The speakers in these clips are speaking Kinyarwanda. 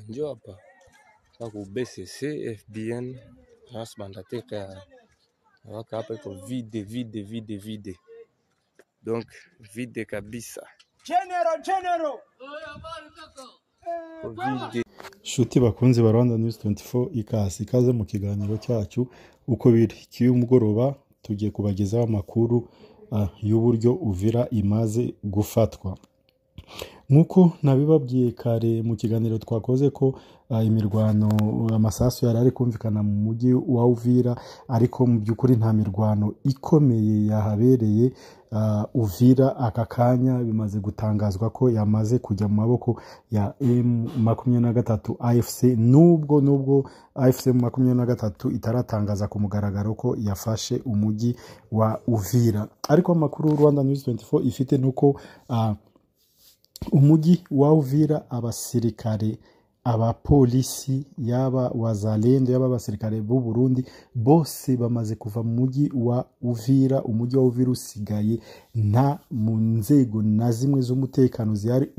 Njo hapa ku BCC FBN Ras Bandateka waka hapa iko vide vide vide vide, donc vide kabisa. General, general. Iko vide. Shuti bakunzi ba Rwanda News 24, ikaze ikaze mu kiganiro cyacu uko biri cy'uyu mugoroba. Tugiye kubagezaho amakuru y'uburyo Uvira imaze gufatwa. Nk'uko nabibabwiye kare mu kiganiro twakoze ko imirwano, amasasu yari ari kumvikana mu mujyi wa Uvira, ariko mu by'ukuri nta mirwano ikomeye yahabereye. Uvira aka kanya bimaze gutangazwa ko yamaze kujya mu maboko ya M23 AFC, nubwo AFC M23 itaratangaza ku mugaragaro ko yafashe umujyi wa Uvira. Ariko amakuru Rwanda News 24 ifite nuko umujyi wa Uvira abasirikare, abapolisi, yaba wazalendo, yaba abasirikare b'u Burundi bose bamaze kuva mu mujyi wa Uvira. Umujyi wa Uvira usigaye nta mu nzego na zimwe z'umutekano zihari,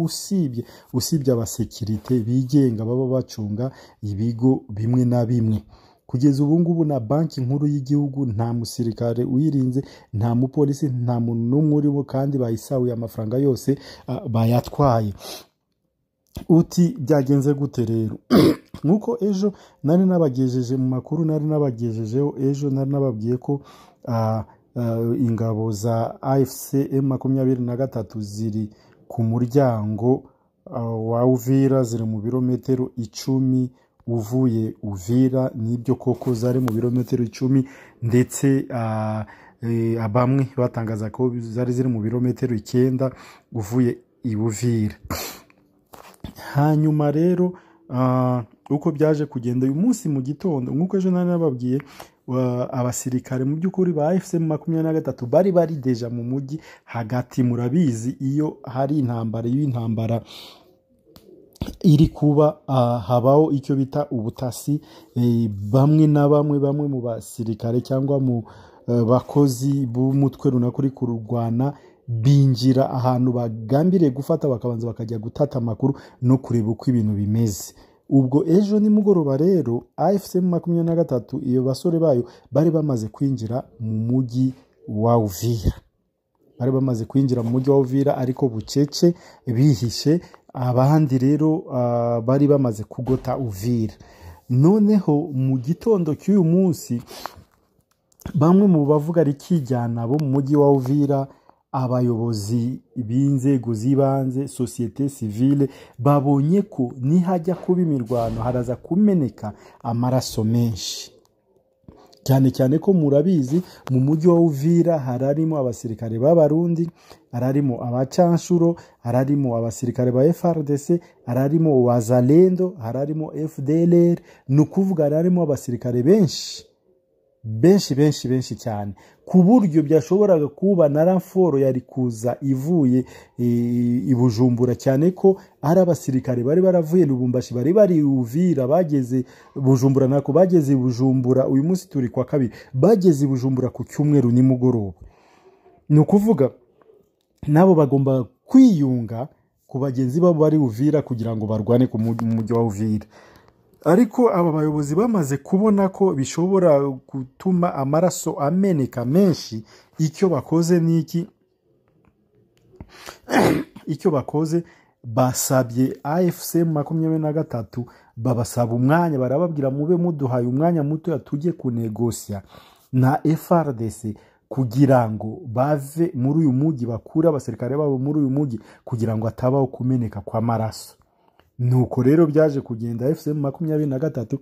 usibye abasekirite bigenga baba bacunga ibigo bimwe na bimwe. Kugeza ubu ngubu na banki nkuru y'igihugu nta musirikare uyirinze, nta mupolisi, nta muntu n'umwe urimo, kandi bayisahuye amafaranga yose bayatwaye. Uti byagenze gute rero? Nkuko ejo nari nabagejeje mu makuru, nari nabagejejeho ejo, nari nababwiye ko ingabo za AFC M23 ziri ku muryango wa Uvira, ziri mu birometero 10 uvuye Uvira. Nibyo koko zari mu birometero 10, ndetse bamwe batangaza ko zari ziri mu birometero 9 uvuye i Uvira. Hanyuma rero uko byaje kugenda uyu munsi mu gitondo, nkuko ejo nari nababwiye, abasirikare mu by'ukuri ba AFC M23 bari bari deja mu mujyi hagati. Murabizi iyo hari intambara, iyo intambara iri kuba habaho icyo bita ubutasi. Bamwe na bamwe mu basirikare cyangwa mu bakozi b'umutwe runaka uri kurwana binjira ahantu bagambiriye gufata, bakabanza bakajya gutata amakuru no kureba uko ibintu bimeze. Ubwo ejo nimugoroba rero AFC M23 iyo basore bayo bari bamaze kwinjira mu mujyi wa Uvira, bari bamaze kwinjira mu mujyi wa Uvira ariko bucece bihishe. Abandi rero bari bamaze kugota Uvira. Noneho mu gitondo cy'uyu munsi bamwe mu bavuga rikijyana bo mu mujyi wa Uvira, abayobozi b'inzego z'ibanze, societe civile, babonye ko nihajya kuba imirwano haraza kumeneka amaraso menshi, cyane cyane ko murabizi mu mujyi wa Uvira hararimo abasirikare b'Abarundi, hararimo abacanshuro, hararimo abasirikare ba FARDC, hararimo wazalendo, hararimo FDLR, nukuvuga hararimo abasirikare benshi benshi benshi benshi cyane, ku buryo byashoboraga kuba na ramforo yari kuza ivuye i Bujumbura, cyane ko ari abasirikare bari baravuye Lubumbashi, bari bari Uvira, bageze Bujumbura, nako bageze Bujumbura uyu munsi turi kwa kabiri, bageze Bujumbura ku cyumweru nimugoroba. Ni ukuvuga nabo bagomba kwiyunga ku bagenzi babo bari Uvira kugira ngo barwane ku mujyi wa Uvira. Ariko aba bayobozi bamaze kubona ko bishobora gutuma amaraso ameneka menshi, icyo bakoze niki? Icyo bakoze, basabye AFC M23, babasaba umwanya, barababwira mube muduhaye umwanya muto tujye kunegosia na FARDC kugira ngo bave muri uyu mujyi, bakura abasirikare babo muri uyu mujyi kugira ngo atabaho kumeneka kwa maraso. Nuko rero byaje kugenda AFC M23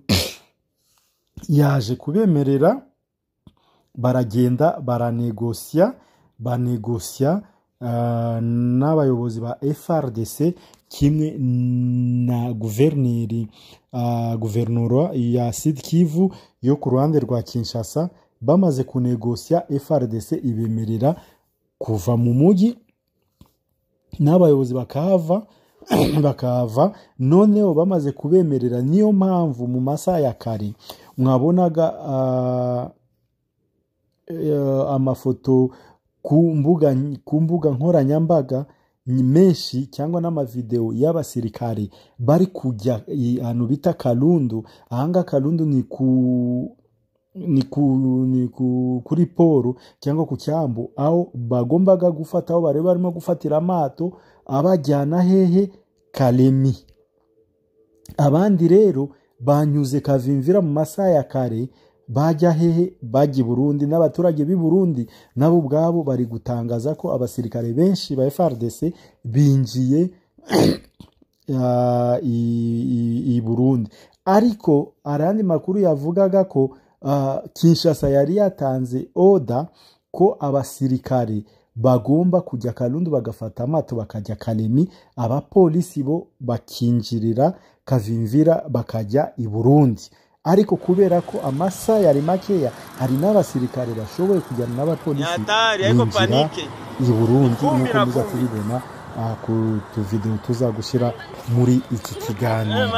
yaje kubemerera, baragenda baranegosia, banegosia n'abayobozi ba FARDC kimwe na guverineri, guverinora ya Sud Kivu yo ku ruhande rwa Kinshasa. Bamaze kunegosia, FARDC ibemerera kuva mu mujyi n'abayobozi bakahava bakava. Noneho bamaze kubemerera, niyo mpamvu mu masaha ya kare mwabonaga amafoto ku mbuga nkoranyambaga menshi cyangwa n'amavideo y'abasirikare bari kujya ahantu bita Kalundu. Ahanga Kalundu ni kuri poro cyangwa ku cyambu, aho bagombaga gufata, aho bari barimo gufatira amato abajyana hehe Kalemi. Abandi rero banyuze Kavimvira mu masaha ya kare bajya hehe, bajya i Burundi. N'abaturage b'i Burundi nabo ubwabo bari gutangaza ko abasirikare benshi ba FARDC binjiye i Burundi. Ariko arandi makuru yavugaga ko Kinshasa yari yatanze oda ko abasirikare bagomba kujya Kalundu bagafata amato bakajya Kalemi, abapolisi bo bakinjirira Kavimvira bakajya i Burundi. Ariko kubera ko amasaha yari makeya, hari n'abasirikare bashoboye kujyana n'abapolisi binjira i Burundi, nk'uko muza kubibona ku tuvideo tuzagushyira muri iki kiganiro.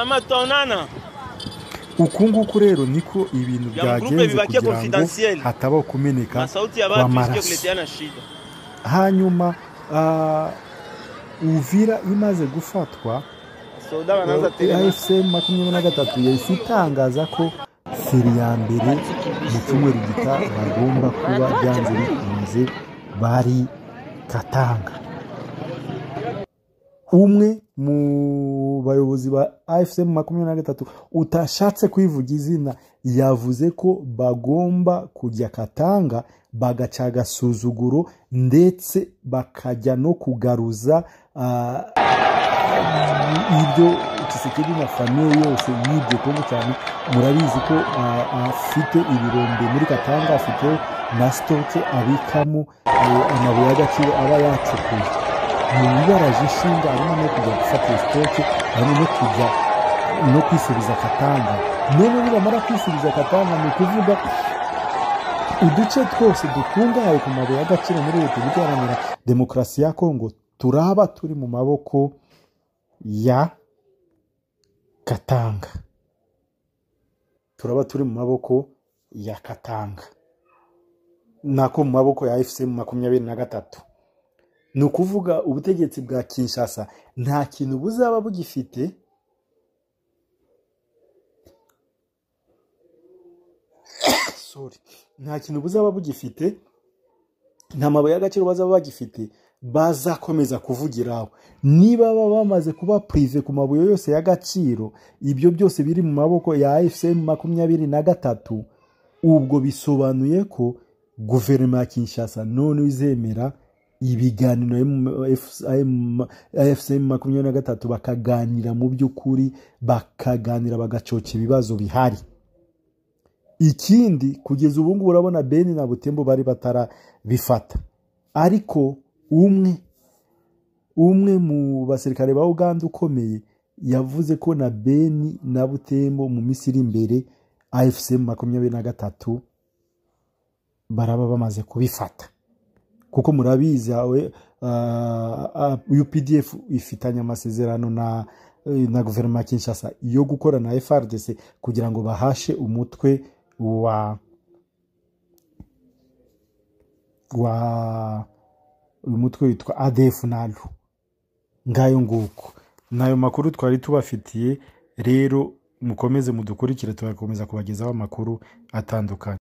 Uku nguku rero niko ibintu byagenze kugira ngo hatabaho kumeneka kw'amaraso. Hanyuma Uvira imaze gufatwa, AFC 23 yahise itangaza ko seri ya mbere mu cyumweru gita bagomba kuba byanze bikunze bari Katanga. Umwe mu bayobozi ba AFC 23 utashatse kwivuga izina yavuze ko bagomba kujya Katanga bagaca agasuzuguro, ndetse bakajya no kugaruza ibyo Tshisekedi na famille yose yibye Kongo cyane. Murabizi ko afite ibirombe muri Katanga, afite na stoke abikamo amabuye y'agaciro aba yacukuye. Mu bibaraje ishinga harimo no kujya gufata stoke, harimo no kujya no kwisubiza Katanga. None nibamara kwisubiza Katanga, ni ukuvuga uduce twose dukungahaye ku mabuye y'agaciro muri Repubulika Iharanira Demokarasi ya Kongo turaba turi mu maboko ya Katanga, turaba turi mu maboko ya Katanga, nako mu maboko ya AFC 23. Ni ukuvuga ubutegetsi bwa Kinshasa nta kintu buzaba bugifite sorry, nta kintu buzaba bugifite, nta mabuye y'agaciro bazaba bagifite bazakomeza kuvugiraho. Niba baba bamaze kuba prive ku mabuye yose y'agaciro, ibyo byose biri mu maboko ya AFC 23, ubwo bisobanuye ko guverinoma ya Kinshasa none izemera ibiganiro AFC 23, bakaganira mu by'ukuri, bakaganira bagacoca ibibazo bihari. Ikindi kugeza ubu ngubu urabona Beni na Butembo bari batarabifata, ariko umwe mu basirikare ba Uganda ukomeye yavuze ko na Beni na Butembo mu minsi iri imbere AFC 23 baraba bamaze kubifata. Kuko murabizi UPDF ifitanye amasezerano na guverinoma ya Kinshasa yo gukora na FARDC kugira ngo bahashe umutwe wa uyu mutwe witwa ADF NALU. Ngayo nguko nayo makuru twari tubafitiye. Rero mukomeze mudukurikire, tugakomeza kubagezaho amakuru atandukanye.